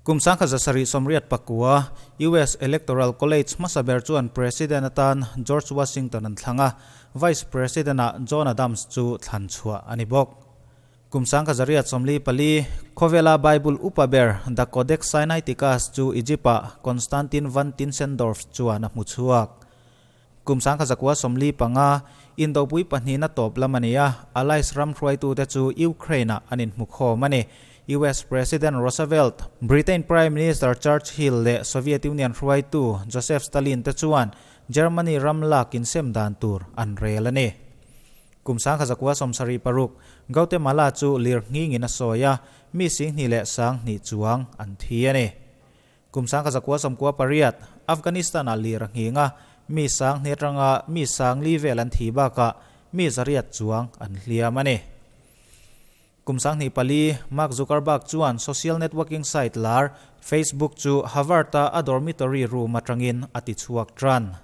Kum 1789, US Electoral College hmasa ber chuan President atan George Washington an thlang a, Vice President-ah John Adams chu thlan chhuah a ni bawk. Kum 1844, khawvela Bible upa ber The Codex Sinaiticus chu Egypt-ah Constantin van Tischendorf chuan a hmu chhuak. Kum 1945, Indopui pahnihna tawp lam a ni a, Allies ram hruaitute chu Ukraine-ah an inhmukhawm a ni. US President Roosevelt, Britain Prime Minister Churchill leh Soviet Union hruaitu Joseph Stalin te chuan Germany ram lak insem dan tur an rel a ni. Kum 1976, Guatemala chu lir nghingin a sawi a, mi 20,000 chuang an thi a ni. Kum 1998, Afghanistan-ah lir a nghing a, mi 2,000 atanga mi 4,000 vel an thi bakah mi 800 chuang an hliam a ni. Kum 2004, Mark Zuckerberg chuan social networking site lar Facebook chu Harvard-a a dormitory room atangin a tichhuak tan.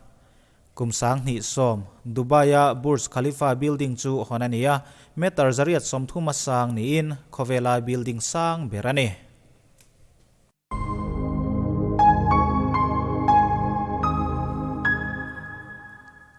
Kum 2010, Dubai-a Burj Khalifa building chu hawn a ni a, meter 830 a sang niin khawvela building sang ber a ni.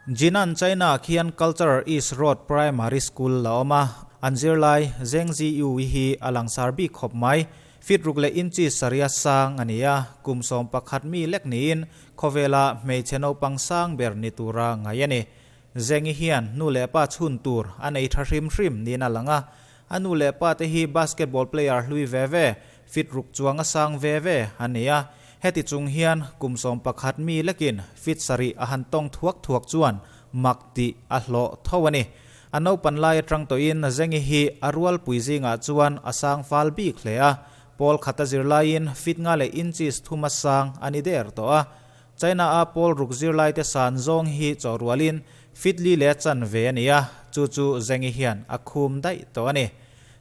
Jinan China khian Culture East Road Primary School la awm a, an zirlai Zheng Ziyu hi a langsar bik khawp mai. Feet ruk leh inches sarih a sang a ni a, kum 11 mi lek niin khawvela hmeichhe naupang sang ber ni tura ngai a ni. Zheng-i hian nu leh pa chhun tur a nei tha hrim hrim niin a lang a, a nu leh pa te hi basketball player hlui ve ve, Fit ruk chuang a sang ve ve a ni a, heti chung hian kum 11 mi lekin fit sarih a han tawng thuak thuak chuan mak tih a hlawh tho a ni. A naupan lai atang tawhin Zengi hi a rualpui zingah chuan a sang fal bik hle a, pawl khat a zir laiin fit nga leh inches thum a sang a ni der tawh a. China-a pawl ruk zirlaite san zawng hi chaw rualin fit li leh chan ve a ni a, chu chu Zengi hian a khum daih tawh a ni.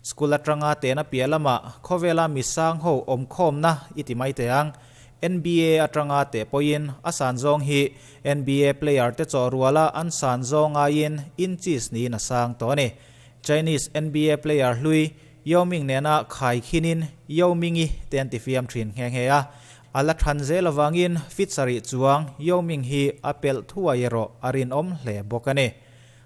School atanga tehna piah lamah khawvela mi sang ho awmkhawmna i ti mai teh ang. NBA atanga teh pawhin a san zawng hi NBA player te chaw ruala an san zawng aiin inches niin a sang tawh a ni. Chinese NBA player hlui Yao Ming nena khai khinin Yao Ming-i te an ti fiam thin nghe nghe a. A la than zel avangin fit sarih chuang Yao Ming hi a pelh thuai erawh a rinawm hle bawk a ni.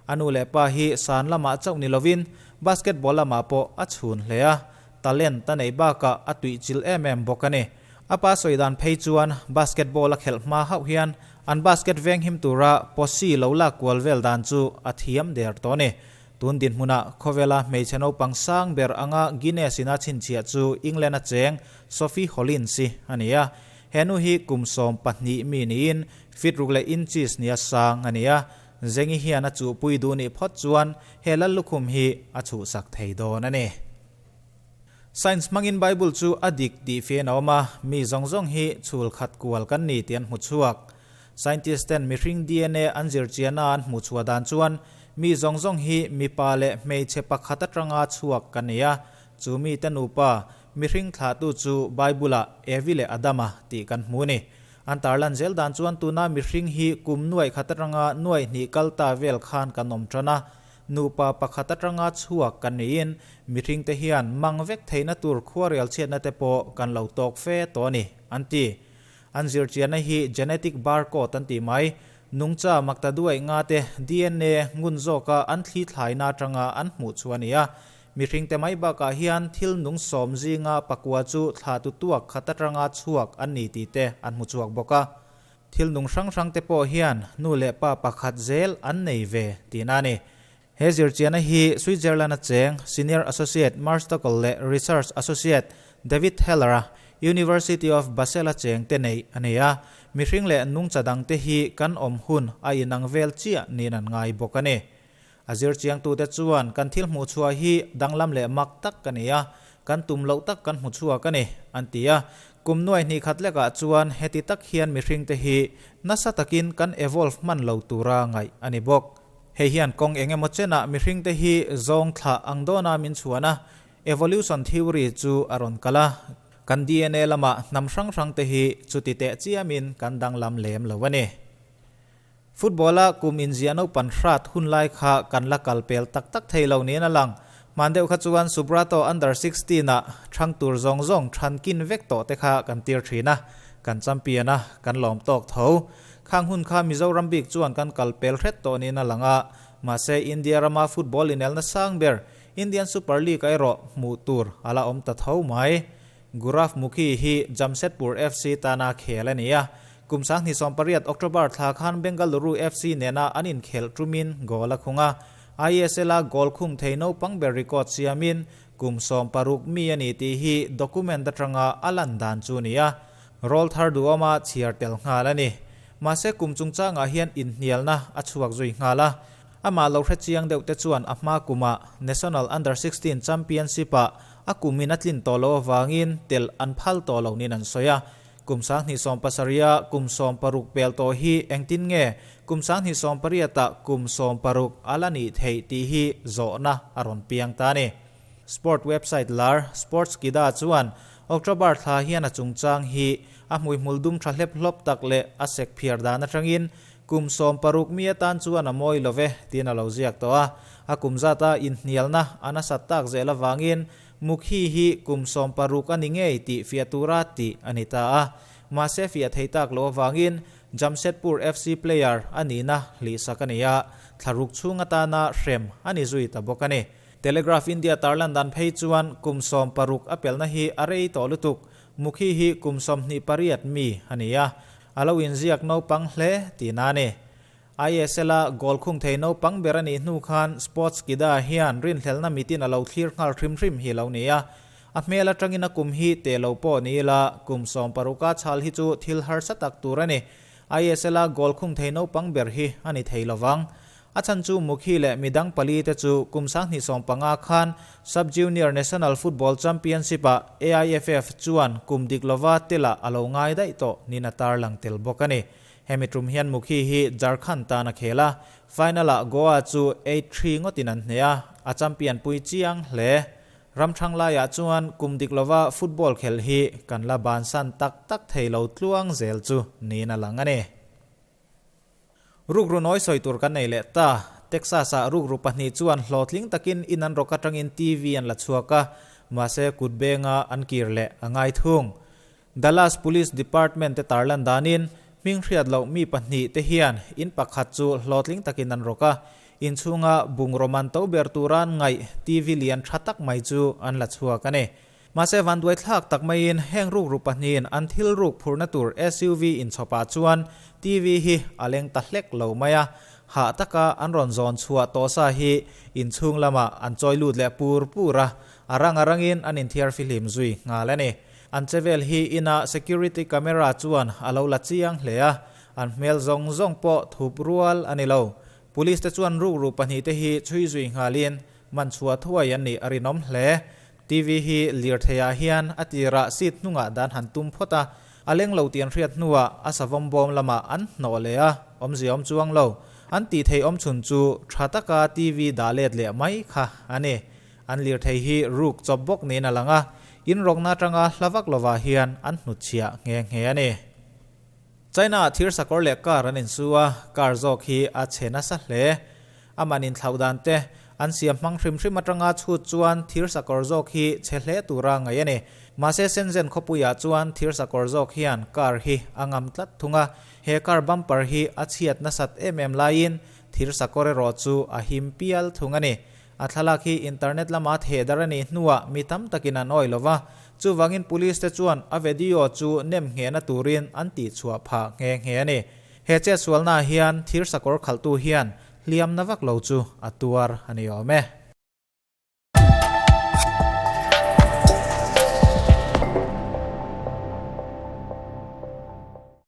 A nu leh pa hi san lamah chauh ni lovin basketball lamah pawh a chhun hle a, talent a neih bakah a tuihchilh em em bawk a ni. A pa sawi dan phei chuan basketball a khelh hma hauh hian an basket veng him tura posi lo lak kual vel dan chu a thiam der tawh a ni. Tun dinhmunah khawvela hmeichhe naupang sang ber anga Guinness in a chhinchhiah chu England a cheng Sophie Hollins hi a ni a. He nu hi kum 12 mi niin feet ruk leh inches nia sang a ni a. Zengi hian a chuhpui duh nih phawt chuan he lal lukhum hi a chhuhsak thei dawn a ni. Science hmangin Bible chu a dik tih fian a awm a, mi zawng zawng hi chhul khat kual kan ni tih an hmu chhuak. Scientist ten mihring DNA an zir chiana an hmuh chhuah dan chuan mi zawng zawng hi mipa leh hmeichhe pakhat atanga chhuak kan ni a, chu mite nupa mihring thlahtu chu Bible-ah Evi leh Adama tih kan hmu a ni. An tarlan zel dan chuan tuna mihring hi kum nuaih khat atanga nuaih hnih kal ta vel khan kan awm tan a, nupa pakhat atanga chhuak kan niin mihring te hian mang vek theihna tur khuarel chhiatna te pawh kan lo tawk fe tawh a ni, an ti. An zirchianna hi genetic barcode an tih mai, nungcha makta duaih nga te DNA ngun zawka an thli thlaina atanga an hmuh chu a ni a, Mihringte mai bakah hian thil nung sawm zinga pakua chu thla tu tuak khat atanga chhuak an ni tih te an hmu chhuak bawk a. Thil nung hrang hrang te pawh hian nu leh pa pakhat zel an nei ve tihna a ni. He zirchianna hi Switzerland-a cheng Senior Associate Marstockel leh Research Associate David Heller-a University of Basel-a cheng te neih a ni a. Mihring leh nungcha dangte hi kan awm hun a inang vel chiah niin an ngai bawk a ni. A zirchiangtute chuan kan thil hmuh chhuah hi danglam leh mak tak ka ni a, kan tum loh tak kan hmu chhuak a ni, an ti a. Kum nuai hnih khat lekah chuan heti tak hian mihringte hi nasa takin kan evolve hman lo tura ngaih a ni bawk. Hei hian kawng eng emaw chenah mihringte hi zawng thlah ang dawna min chhuan a, evolution theory chu a rawn kal a. Kan DNA lamah hnam hrang hrangte hi chuti teh chiamin kan danglam lem lo a ni. Football-a kum inziah naupan hrat hun lai kha kan la kal pel tak tak thei lo niin a lang. Hman deuh kha chuan Subrato Under 16 ah thang tur zawng zawng than kin vek tawh te kha kan tir thin a, kan champion a, kan lawm tawk tho. Khang hun kha Mizoram bik chuan kan kal pel hret tawh niin a lang a, mahse India rama football inelna sang ber Indian Super League ah erawh hmuh tur a la awm ta tho mai. Gurav Mukhi hi Jamshedpur FC tana khel a ni a, kum 2018 October thla khan Bengaluru FC nena an inkhelh tumin goal a khung a, ISL-a goal khung thei naupang ber record siamin kum 16 mi a ni tih hi document atanga a lan dan chu a ni a, roll thar duhawma chhiar tel nghal a ni. Mahse kum chungchangah hian inhnialna a chhuak zui nghal a, amah lo hre chiang deuh te chuan a hma kumah National Under 16 Championship-ah a kumin a tlin tawh loh avangin tel an phal tawh lo niin an sawi a. Kum 2017-a kum 16 pel tawh hi engtin nge kum 2018-ah kum 16 a la nih theih tih hi zawhna a rawn piang ta a ni. Sport website lar Sportskeeda chuan October thla hian a chungchang hi a hmuihmul dum tha hlep hlawp tak leh a sek phiar dan atangin kum 16 mi atan chuan a mawi lo ve tiin a lo ziak tawh a. A kum zata inhnialna a nasat tak zel avangin Mukhi hi kum 16 a ni ngei tih fiah tura tih a ni ta a. Mahse fiah thei tak lo avangin Jamshedpur FC player a nihna hlihsak a ni a, thlaruk chhung atana hrem a ni zui ta bawk a ni. Telegraph India tarlan dan phei chuan kum 16 a pelna hi a rei tawh lutuk. Mukhi hi kum 28 mi a ni a, a lo inziak naupang hle tihna a ni. ISL-a goal khung thei naupang ber a nih hnu khan Sportskeeda hian rinhlelhna mitin a lo thlir nghal hrim hrim hi lo ni a. A hmel atangin a kum hi teh lo pawh ni ila, kum 16-a chhal hi chu thil harsa tak tur a ni. ISL-a goal khung thei naupang ber hi a ni thei lovang. A chhan chu Mukhi leh midang pali te chu kum 2015 khan Sub-Junior National Football Championship-ah AIFF chuan kum dik lova telah a lo ngai daih tawh niin a tarlang tel bawk a ni. Hemi tum hian Mukhi hi Jharkhand tan a khel a, final-ah Goa chu 8-3 ngawtin an hneh a, a champion pui chiang hle. Ramthang laiah chuan kum dik lova football khelh hi kan la bansan tak tak thei lo tluang zel chu niin a lang a ni. Rukru nawi sawi tur kan nei leh ta. Texas-ah rukru pahnih chuan hlawhtling takin in an rawk atangin TV an la chhuak a, mahse kut benga an kir leh a ngai thung. Dallas Police Department te tarlan danin hming hriat loh mi pahnih te hian in pakhat chu hlawhtling takin an rawk a, inchhunga bungraw man to ber turan ngaih TV lian tha tak mai chu an la chhuak a ni. Mahse vanduai thlak tak maiin heng rukru pahnihin an thil ruk phurna tur SUV inchhawpah chuan TV hi a leng ta hlek lo mai a, hah taka an rawn zawn chhuah tawh sa hi inchhung lamah an chawi lut leh pur pur a, a rang a rangin an inthiar fihlim zui nghal a ni. An chevel hi ina security camera chuan a lo la chiang hle a, an hmel zawng zawng pawh thup rual a ni lo. Police te chuan rukru pahnih te hi chhui zui nghalin man chhuah thuai an nih a rinawm hle. TV hi lirtheiah hian a tirah seat hnungah dan han tum phawt a, a leng lo tih an hriat hnuah a savawm bawm lamah an hnawh leh a, awmzia awm chuang lo. An tih theih awm chhun chu tha taka TV dah let leh mai kha a ni. An lirthei hi ruk chawp bawk niin a lang a, in rawkna atanga hla vak lovah hian an hnutchhiah nghe nghe a ni. China-ah thir sakawr leh car an insu a, car zawk hi a chhe nasa hle. Aman inthlauh dan te an siam hmang hrim hrim atanga chhut chuan thir sakawr zawk hi chhe hle tura ngaih a ni. Mahse Shenzhen khawpuiah chuan thir sakawr zawk hian car hi a ngam tlat thung a, he car bumper hi a chhiat nasat em em laiin thir sakawr erawh chu a him pial thung a ni. A thlalak hi internet lama thehdar a nih hnuah mi tam takin an awih lova, chuvangin police te chuan a video chu nem nghehna turin an tihchhuah phah nghe nghe a ni. He chetsualnaah hian thir sakawr khalhtu hian hliamna vak lo chu a tuar a ni awm e.